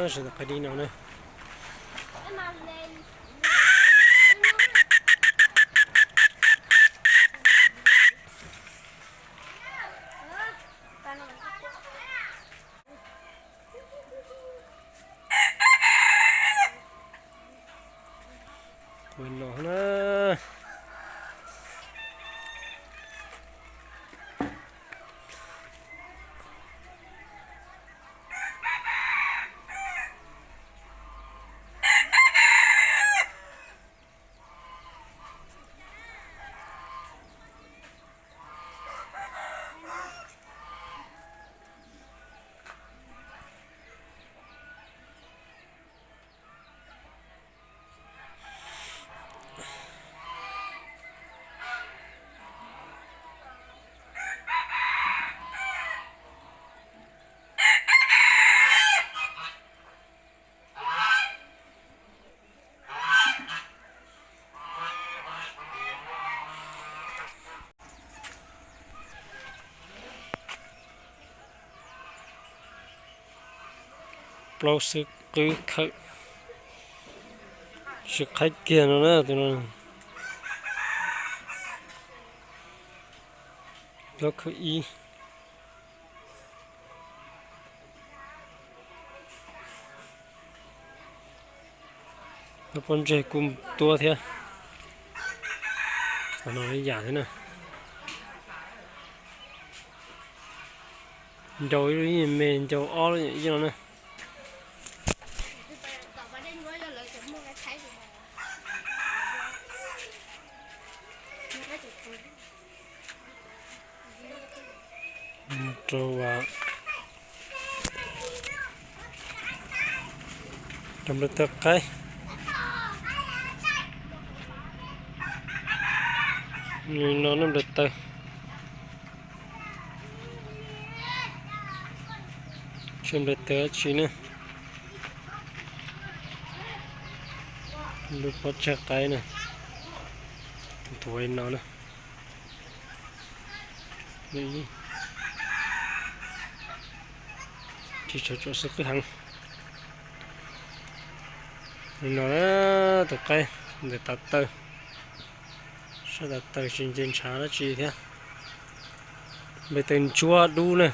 Sawv daws qaib dib no na. Tus no na. Plaub xwb qwb khawm, sib qhaib kiag no na tus no. Plaub khawm ib. Lub pob ntseg kuj tuab thiab. Qhov no ib yam thiab na. Ncau ib lub me ncau ob lub ib no na. Rau cov nplaim taws qaib. Li no nplaim taws. Tshuav nplaim taws dab tsi ne? Lub pob tsag qaib na. Tus no na. Tsis tshua tsom xwb qwb heev. Li no na, tus qaib ntawm tav taw, sab tav taw tsis nce ntshav dab tsi thiab. Nplaim taws ntsuab dub na.